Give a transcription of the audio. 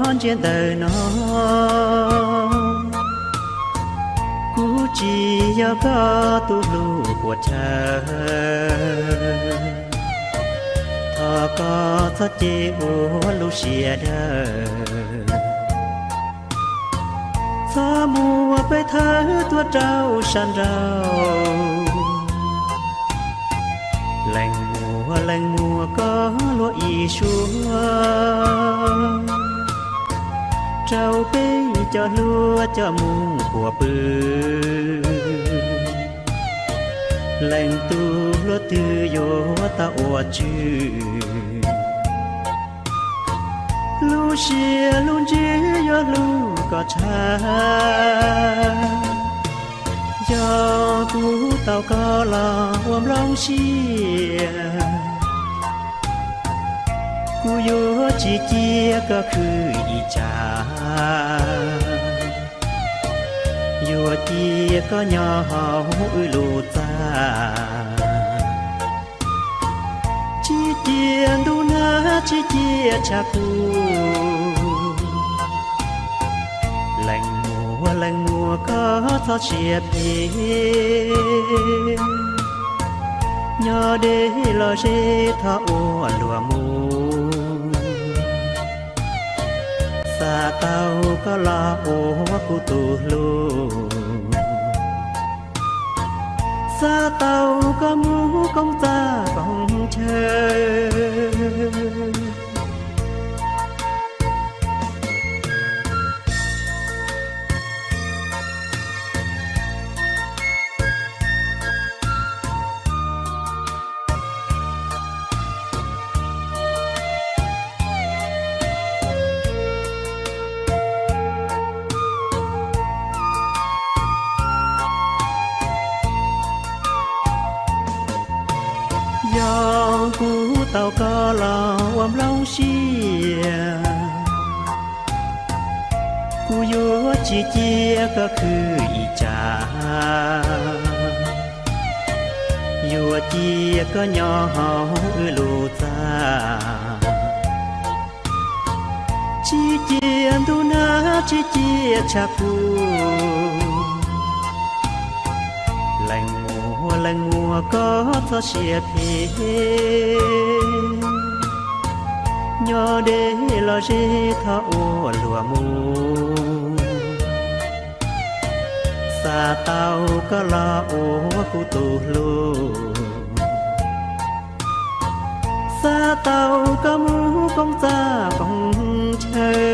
Ntsia ntawm no, kuv tsis yog koj tus hlub puas chaw, thov koj txhob cem ua lub siab dawb. Txhob muab peb thawb tuaj rau sab nraud. Leej muam, leej muam, koj luag ib suab, rau peb cov hluas coj mus puas pw. Leej tub hluas twg yuav tau ua tswv, lub siab lub ntsws yuav hlub koj tshaj. Yog kuv tau koj los ua nplooj siab, kuv yuav tsis cia koj khwv ib tsam, yuav cia koj nyob hauv wb lub txaj. Tsis cia ntuj nag, tsis cia tshav kub. Leej muam, leej muam, koj txhob siab phem, nyob deb los ze thov ua luag mus, xav tau koj los ua kuv tus hlub, xav tau koj mus koom txaj koom chaw. Yog kuv tau koj los ua nplooj siab, kuv yuav tsis cia koj khwv ib tsam, yuav cia koj nyob hauv wb lub txaj. Tsis cia ntuj nag, tsis cia tshav kub. Leej muam, leej muam, koj txhob siab phem, nyob deb los ze thov ua luag mus, xav tau koj los ua kuv tus hlub, xav tau koj mus koom txaj koom chaw.